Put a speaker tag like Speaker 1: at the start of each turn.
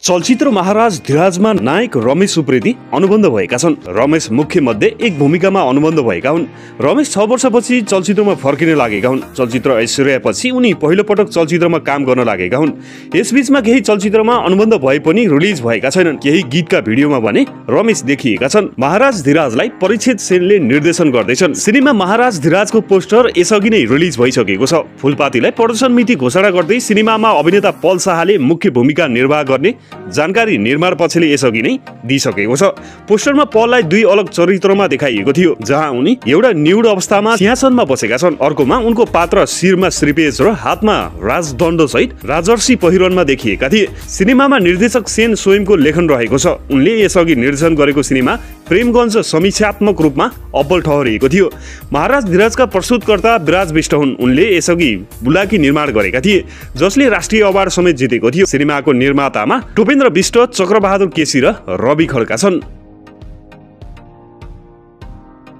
Speaker 1: चलचित्र महाराज धिराजमा नायक रमेश उप्रेती अनुबन्ध भएका छन्। रमेश मुख्य मध्ये एक भूमिकामा अनुबन्ध भएका हुन्। रमेश 6 वर्षपछि चलचित्रमा फर्किन लागेका हुन्। चलचित्र ऐश्वर्यापछि उनी पहिलो पटक चलचित्रमा काम गर्न लागेका हुन्। यसबीचमा केही चलचित्रमा अनुबन्ध भए पनि रिलिज भएका छैनन्। केही गीतका भिडियोमा भने रमेश देखिएका छन्। महाराज धिराजलाई परिक्षित सेनले निर्देशन गर्दैछन्। सिनेमा महाराज धिराजको पोस्टर यसअघि नै रिलिज भइसकेको छ। फुलपातीलाई प्रदर्शन मिति घोषणा गर्दै सिनेमामा अभिनेता पल शाहले मुख्य भूमिका निर्वाह गर्ने जानकारी निर्माण पक्षले यसअघि नै दिइसकेको छ। पोस्टरमा पललाई 2 अलग चरित्रमा देखाइएको थियो, जहाँ उनी एउटा न्यूड अवस्थामा सिंहासनमा बसेका छन्। अर्कोमा उनको पात्र शिरमा श्रीपेश र हातमा राजदण्ड सहित राजर्षि पहिरनमा देखिएका थिए। सिनेमामा निर्देशक सेन स्वयंको लेखन रहेको छ। उनले यसअघि निर्देशन गरेको सिनेमा प्रेमगञ्ज समीक्षात्मक रूपमा अब्बल ठहरिएको थियो। महाराज धिराजका प्रस्तुतकर्ता विराज विष्ट हुन्। उनले यसअघि बुलाकी निर्माण गरेका थिए, जसले राष्ट्रिय अवार्ड समेत जितेको थियो। सिनेमाको निर्मातामा टोपेन्द्र विष्ट, चक्रबहादुर केसी र रवि खड्का छन्।